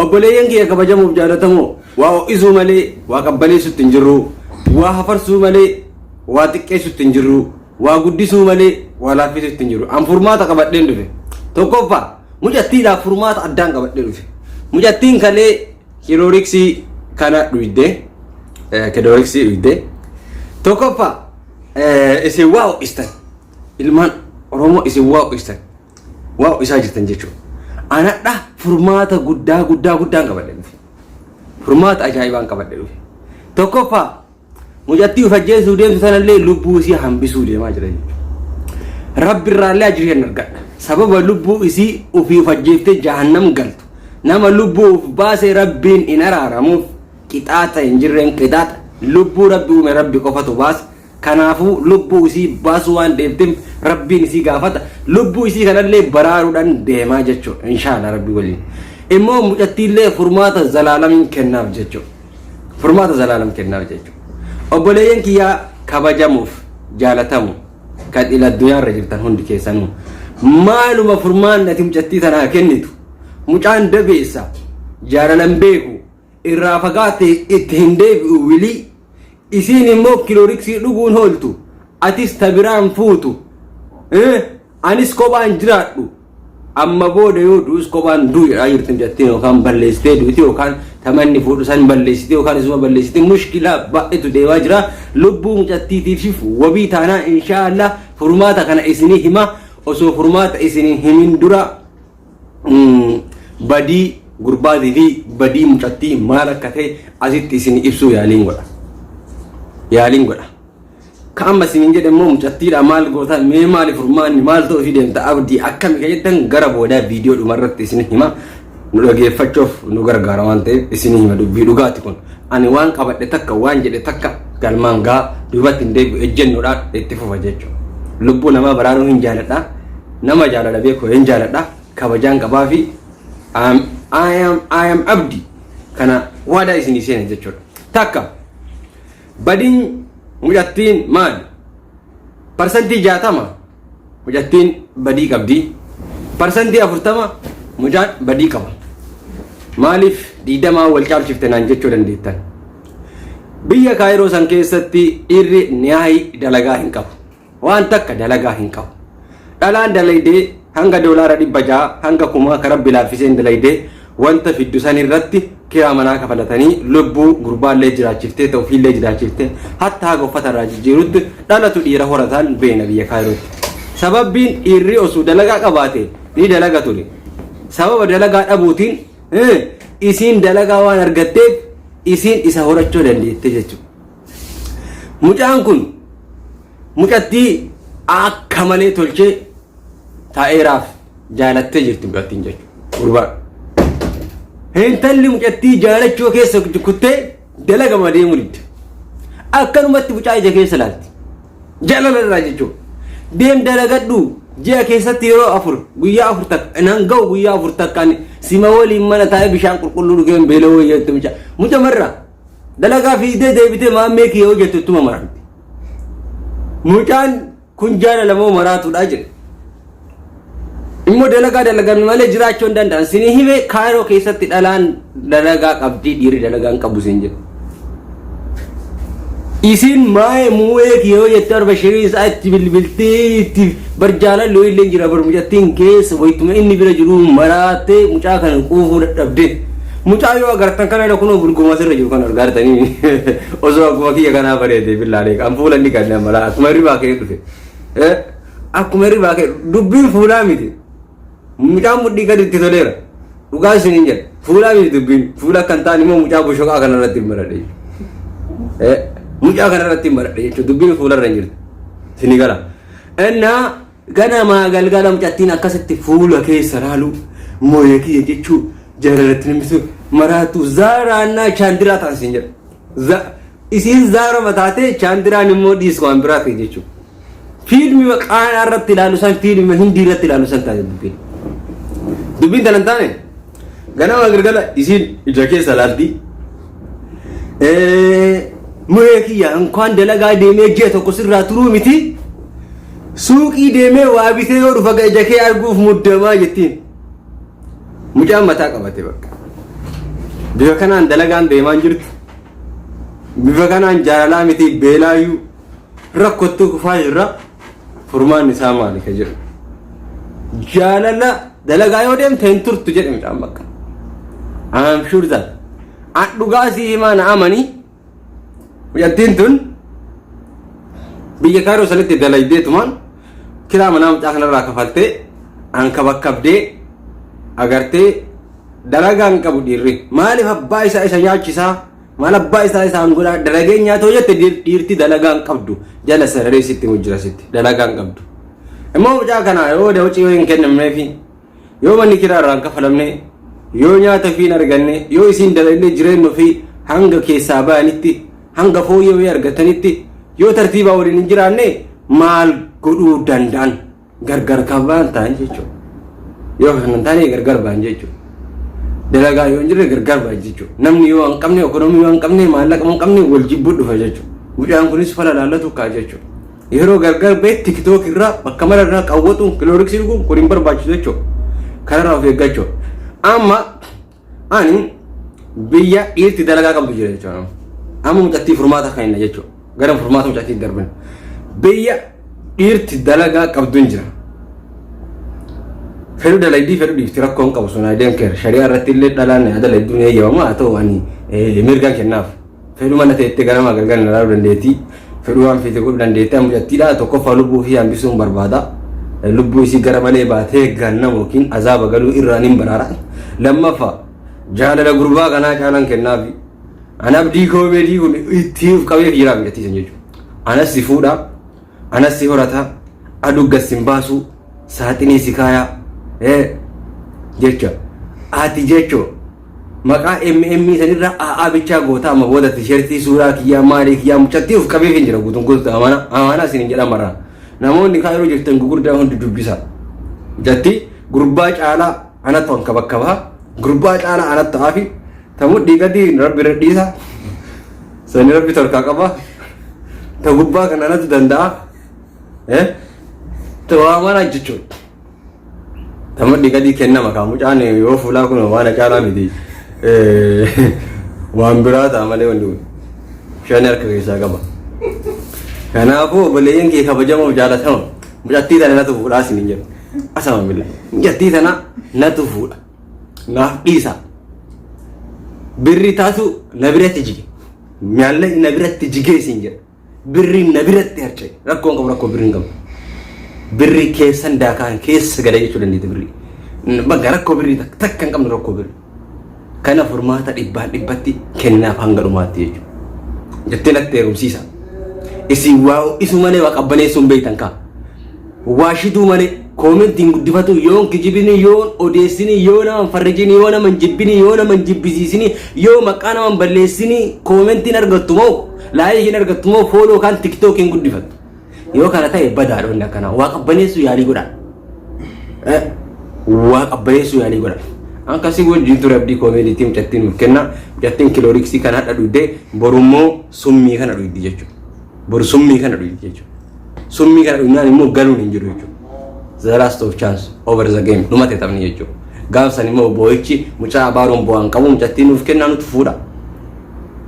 Obboleeyyan kiyya kabajamuuf jaalatamoo waa ho'isuu malee waa qabbaneessutti hin jirru, waa hafarsuu malee waa xiqqeessutti hin jirru, waa guddisuu malee waa laaffisutti hin jirru. An furmaata qabadheen dhufe. Tokkoffaa mucattiidhaaf furmaata addaan qabadhee dhufe. Mucattiin kalee kilooriksii kana dhuyde, kilooriksii dhuyde. Tokkoffaa isin waa ho'istan. Ilmaan Oromoo isin waa ho'istan. Waa ho'isaa jirtan jechuudha. Anadha furmaata guddaa guddaa guddaan qabadhe dhufe. Furmaata ajaa'ibaan qabadhe dhufe. Tokkoffaa mucattii of ajjeesuu deemtu sanallee lubbuu isii hambisuu deemaa jira jechuudha. Rabbi irraallee ajrii hin argadha. Sababa lubbuu isii ofii of ajjeeftee jahannam galtu. Nama lubbuu of baase Rabbiin hin araaramuuf qixaaxa hin jirreen qixaaxa. Lubbuu Rabbi uume Rabbi qofatu baasa. Kanaafuu lubbuu isii baasuu waan deemteef Rabbiin isii gaafata. Lubbuu isii kanallee baraaruudhaan deemaa jechuudha. Inshaallah Rabbi waliin. Immoo mucattiillee furmaata zalaalamiin kennaaf jechuudha. Furmaata zalaalam kennaaf jechuudha. Obboleeyyan kiyyaa kabajamuuf jaalatamu kan ila addunyaarra jirtan hundi keessanuu maaluma furmaanni ati mucattii tanaa kennitu mucaan dabeessa jaalalan beeku irraa fagaate itti hin deebi'u wilii isiin immoo kilooriksii dhuguun hooltu atis ta biraan fuutu anis kophaan jiraadhu amma booda yoo du'us kophaan du'u jedhaa jirti mucattiin yookaan balleessitee duuti yookaan tamanni fuudhu san balleessitee yookaan isuma balleessitee mushkilaa baay'eetu deemaa jira lubbuu mucattiitiif wabii taanaa inshaallah furmaata kana isinii hima osoo furmaata isinii himin dura badii gurbaatii fi badii mucattii maal akka ta'e asitti isin ibsuu yaaliin godha. Yaaliin godha. Ka amma isiniin jedhe immoo mucattiidha maal goota mee maali furmaanni maal ta'uu fi deemta abdii akkami ka jettan gara boodaa viidiyoo dhumarratti isin hima. Nu dhageeffachuuf nu gargaara waan ta'eef isin hima dubbii dhugaati kun. Ani waan qabadhe takka waan jedhe takka galmaan gaa duubatti hin deebi'u ejjennoodhaan itti fufa jechuudha. Lubbuu namaa baraaruu hin jaaladha. Nama jaalala beeku hin jaaladha. Kabajaan qabaa fi I am abdi kana waadaa isinii seena jechuudha. Takka badiin mucattiin maali? 60% mucattiin badii qabdi. 40% mucaan badii qaba. Maaliif 20 wal caalchifte naan jechuu dandeettan. Biyya Kaayiroo san keessatti dhiirri niyaayi dalagaa hin qabu. Waan takka dalagaa hin qabu. Dhalaan dalaydee hanga $600 hanga 1000 ka rabbi laaffiseen dalaydee wanta fiddu san irratti kiraa manaa kafalatanii lubbuu gurbaallee jiraachiftee ta'u ofiillee jiraachiftee hatta haga uffata irraa jijjiirutti dhalatu dhiira horataan beena biyya Kaayirootti. Sababbiin dhiirri osoo dalagaa qabaate ni dalaga ture. Sababa dalagaa dhabuutiin isiin dalagaa waan argatteef isiin isa horachuu dandeette jechuudha. Mucaan kun mucattii akka malee tolchee taa'eeraaf jaalattee jirti mucattiin jechuudha. Gurbaa. Intalli mucattii jaalachuu keessa kuttee dalagama deemuu didde. Akkanumatti mucaa ija keessa laalti. Jaalala irraa jechuudha. Deem dalagadhu ji'a keessatti yeroo afur guyyaa afur takka nan ga'u guyyaa afur takkaan sima waliin mana taa'ee bishaan qulqulluu dhugeen beela'uu jetti mucaa. Muca marraa. Dalagaa fiigdee deebitee maammee kiyya hojjettu ittuma maramti. Mucaan kun jaalala moo maraatuudha jedhe. Immoo dalagaa dalagame malee jiraachuu hin danda'an. Sini hime Kaayiroo keessatti dhalaan dalagaa qabdii dhiirri dalagaa hin qabu siin jedhu. Isiin maa'ee muu'ee kiyya hojjettu arba shirii isaa itti bilbiltee itti bar jaalalli wayii illee jira bar mucattiin keessa wayituma inni bira jiru maraattee mucaa kana quufuu dadhabde. Mucaa yoo agartan kana irra kunoo bulguma asirra jiru kan argaartanii osoo akkuma kiyya kanaa bareedee billaalee kan fuula inni kan nama akkuma hirribaa ka'ee dhufe. Akkuma hirribaa ka'e dubbiin fuulaa miti. Mucaan mudhii gadi itti toleera. Dhugaa isiniin jedha. Fuulaa miti dubbiin. Fuula akka hin taane immoo mucaa boshoqaa kana irratti hin baradhe. Mucaa kana irratti hin baradhe jechuudha. Dubbiin fuularra hin jirtu. Isinii gala. Innaa ganamaa galgala mucattiin akkasitti fuula keessa laaluu mooyee kiyya jechuu jaalalatti namni sun maraatu zaaraannaa chaandiraa ta'an siin jedha. Isiin zaarama taatee chaandiraan immoo dhiis waan biraa ta'e jechuudha. Fiilmi qaanaa irratti ilaalu san fiilmi hindii irratti ilaalu san taate dubbiin. Dubbiin tana hin taane ganama galgala isiin ija keessa laalti. Muree kiyya inkaan dalagaa deemee ji'a tokko sirraa turuu miti. Suuqii deemee waa bitee yoo dhufa ija kee arguuf muddamaa jettiin. Mucaan mataa qabate bakka. Bifa kanaan dalagaan deemaa hin jirtu. Bifa kanaan jaalalaa miti beelaayyuu rakkottuu kufaa jirra. Furmaanni isaa maali ka jedhu. Jaalala dalagaa yoo deemte hin turtu jedhe mucaan bakka. I'm sure that. An dhugaa sii himaa na amanii. Mucattiin tun biyya Kaayiroo sanitti dalaydeetumaan kiraa manaa mucaa kanarraa kafaltee ankabakkabdee agartee dalagaa hin qabu dhiirri. Maaliif abbaa isaa isa nyaachisaa? Maal abbaa isaa isaan godhaa? Dalagee nyaatoo jette dhiirti dalagaa hin qabdu. Jala sararee sitti mujjira sitti dalagaa hin qabdu. Immoo mucaa kana yoo dawcii yoo hin kennamneefi yoo manni kiraa irraa hin kafalamne yoo nyaata ofii hin arganne yoo isiin dalagnee jireenya ofii hanga keessaa bayanitti hanga fooyyee argatanitti yoo tartiibaa waliin hin jiraanne maal godhuu danda'an gargar kan ba'an ta'an jechuudha. Yoo kan hin taane gargar ba'an jechuudha. Dalagaa yoo hin jirre gargar ba'an jechuudha. Namni yoo hin qabne ekonomii yoo hin qabne maallaqa hin qabne wal jibbuu dhufa jechuudha. Mucaan kunis fala laallatu ka'a jechuudha. Yeroo gargar ba'e TikTok irraa bakka mara irraa qawwatuun Clorox dhuguun kun hin barbaachisu jechuudha. Kanarraa of eeggachuu. Amma ani biyya dhiirti dalagaa qabdu jira jechuudha. Amma mucattii furmaata kan hin jechuudha. Gara furmaata mucattii darban. Biyya dhiirti dalagaa qabdu hin jira. Fedhu dalaydii fedhu dhiifti rakkoo hin qabu sun I don't care. Shari'aa irratti illee dhalaan dalayduu ni eeyyamama haa ta'u ani mirgaan kennaaf. Fedhu mana teettee ganama galgala na ilaaluu dandeetti. Fedhu waan feete godhuu dandeetti. Amma mucattiidha tokkoffaa lubbuu ofii hambisuun barbaada. Lubbuu isii gara malee baatee gannama yookiin azaaba galuu irraa nin baraara. Lammaffaa jaalala gurbaa kanaa caalaan kennaafi. An Abdii Comedy kun itti of qabee jira mucattii san jechuudha. Anas si fuudha, anas si horata, aduu gad sin baasu, saaxinii si kaayaa jecha. Ati jechuun maqaa MM sanirraa AA bichaa goota amma booda tisheertii suuraa kiyyaa maalii kiyyaa mucattii of qabee hin jira guutuun guutuutti amana amaanaa isin hin jedhan maraa. Namoonni kaan yeroo jirtan gugurdaa hundi dubbisa. Mucattii gurbaa caalaa anattu hanka bakka baha gurbaa caalaa anattu haafi ta mudhii gadi rabbi irra dhiisa sani rabbi torkaa qaba ta gubbaa kana anatu danda'a ta waa mana jechuudha. Ta mudhii gadi kennama kaa mucaan yoo fuulaa kun waan caalaa miti waan biraa ta'a malee wanti kun bishaan harka keessaa qaba. Kanaafuu obboleeyyan kee kabajamoo jaalatama mucattii tana natu fuudhaa isin hin jedhu. Asama billa mucattii tana natu fuudha. Naaf dhiisa. Birri taatu na biratti jige. Maallaqni na biratti jigee siin jedha. Birri na biratti harca'e. Rakkoon qabu rakkoo birri hin qabu. Birri keessan daakaan keessa gala jechuu dandeetti birri. Bakka rakkoo birrii takka hin qabnu rakkoo birri. Kana furmaata dhibbaan dhibbatti kennaaf hanga dhumaatti jechuudha. Jettee natti heerumsiisa. Isin waa ho'isuu malee waa qabbaneessuu hin beektan kaa. Waa shiduu malee koomentiin guddifatu yoon kijibini yoon odeessini yoo nama hin farrijini yoo nama hin jibbini yoo nama hin jibbisiisini yoo maqaa nama hin balleessini koomentiin argattu moo laayikiin argattu moo follow kaan TikTokiin guddifattu. Yoo kana ta'e badaadha wanni akkanaa. Waa qabbaneessuu yaalii godhaa. Waa qabbaneessuu yaalii godhaa. Akkasii wajjin ture Abdii Comedyitii mucattiin nuuf kenna. Mucattiin Clorox kana hadha dhugdee borummoo summii kana dhugdi jechuudha. Boru summii kana dhugdi jechuudha. Summii kana dhugnaan immoo galuun hin jiru jechuudha. The last of chance over the game dhumate taphni jechuudha. Gaaf san immoo boo'ichi mucaa abaaruun bu'aan qabu mucattiin nuuf kennaa nuti fuudha.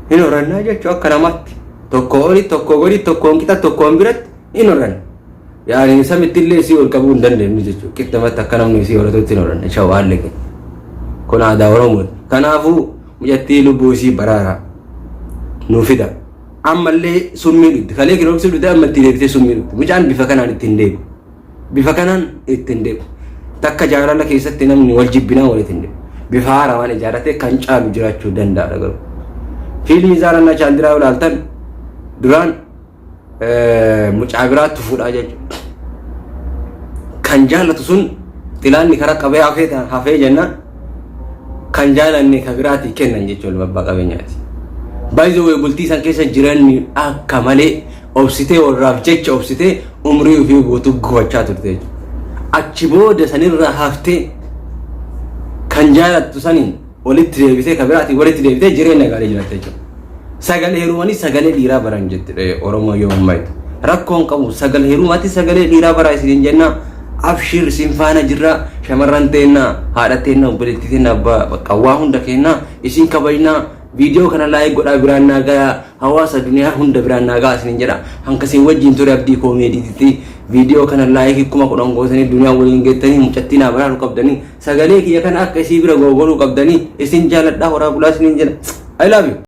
Hin horannaa jechuudha akka namaatti. Tokko oli tokko gadi tokkoon qixa tokkoon biratti hin horanna. Yaani samitti illee isii ol qabuu hin dandeenyu jechuudha. Qixxamatti akka namni isii horatutti hin horanna. Shawaallee keenya. Kun aadaa Oromooti. Kanaafuu mucattii lubbuu isii baraara nuu fida. Ammallee summii dhugdi. Kalee Clorox dhugde amma itti deebitee summii dhugdi. Mucaan bifa kanaan ittiin deemu. Bifa kanaan ittiin deemu. Takka jaalala keessatti namni wal jibbinaa walitti hin deemu. Bifa haaraa waan ijaarrate kan caalu jiraachuu danda'a garuu. Fiilmii Zaarannaa Chaandiraa yoo ilaaltan duraan mucaa biraatti fuudhaa jechuudha. Kan jaallatu sun xilaanni karaa qabee hafee hafee jennaan kan jaalanne ka biraatii kennan jechuudha abbaa qabeenyaati. Baay'ee way bultii san keessa jiranni akka malee obsitee warraaf jecha obsitee umrii ofii guutuu gubachaa turte jechuudha. Achi booda sanirraa haftee kan jaalattu saniin walitti deebitee ka biraatiin walitti deebitee jireenya gaarii jiraatte jechuudha. Sagalee heerumanii sagalee dhiiraa baran jette Oromoo yoo ammaytu. Rakkoon qabu sagal heerumaatti sagalee dhiiraa baraa isiniin jenna. Abshir, isin faana jirra. Shamarran teennaa, haadha teennaa, obboleettii teennaa, abbaa, bakka waa hunda kennaa, isin kabajnaa. Viidiyoo kana like godhaa biraan naa gayaa, hawaasa duniyaa hunda biraan naa gahaa isinin jedha. Hankasiin wajjin ture Abdii Koomeediititti. Viidiyoo kana like 10,000 gootanii duniyaa waliin geettanii mucattii naa baraaru qabdanii, sagalee kiyya kana akka isii bira googoluu qabdanii. Isin jaaladhaa, horaa bulaa isinin jedha. I love you.